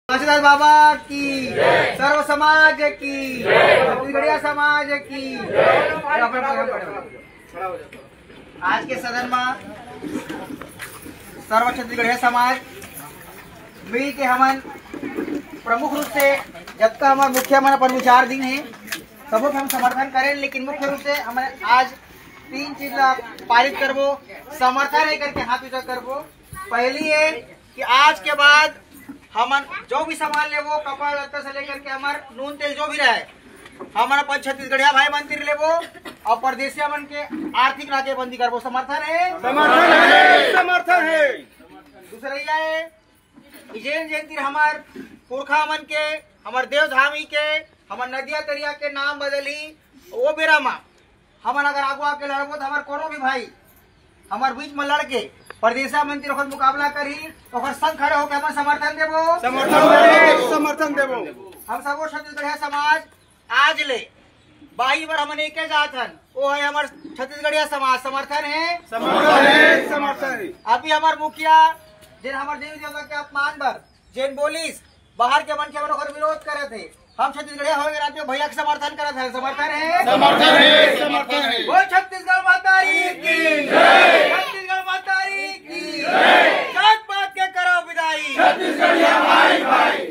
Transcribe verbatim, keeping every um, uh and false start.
तुलसीदास बाबा की, सर्व समाज की, छत्तीसगढ़िया समाज की। आज के सदन में सर्व छत्तीसगढ़िया समाज मिल के हमन प्रमुख रूप से जतका हमर मुखिया मन अपन विचार दिन हे, सबो के हम समर्थन करें, लेकिन मुख्य रूप से हमन आज तीन चीज ला पारित करबो, समर्थन हे करके हाथ ऊंचा करबो। पहली ये कि आज के बाद हमन जो भी सामान लेबो, कपड़ा लत्ता से लेकर के हमर नून तेल जो भी रहे, हमन अपन छत्तीसगढ़िया भाई मन तिर लेबो और परदेसिया मन के आर्थिक नाकेबंदी करबो। समर्थन हे? समर्थन हे, समर्थन हे। दूसरा ये हे कि जेन जेन तिर हमर पुरखा मन के, हमर देवधामी के, हमर नदिया तरिया के नाम बदलही, वो बेरा मा हमन अगर आगू आके लड़बो तो हमर कोनो भी भाई हमर बीच में लड़ के परदेसा मन तिर ओकर मुकाबला करही, ओकर संग खड़े होके हमन समर्थन देबो। समर्थन देबो, समर्थन देबो। हम सबो छत्तीसगढ़िया समाज आज ले बाई बर हमन एके जात हन, वो है हमर छत्तीसगढ़िया समाज। समर्थन हे? समर्थन हे, समर्थन हे। अभी हमर मुखिया जेन हमर देवी देवता के अपमान बर जेन बोलिस, बाहर के मनखे मन ओकर विरोध करत हे। हम छत्तीसगढ़िया होए के नाते भैया के समर्थन करत हन। समर्थन हे? समर्थन हे, समर्थन हे। बोल छत्तीसगढ़ महतारी की जय। छत्तीसगढ़ महतारी की जय। जात पात के करो विदाई। छत्तीसगढ़िया भाई भाई।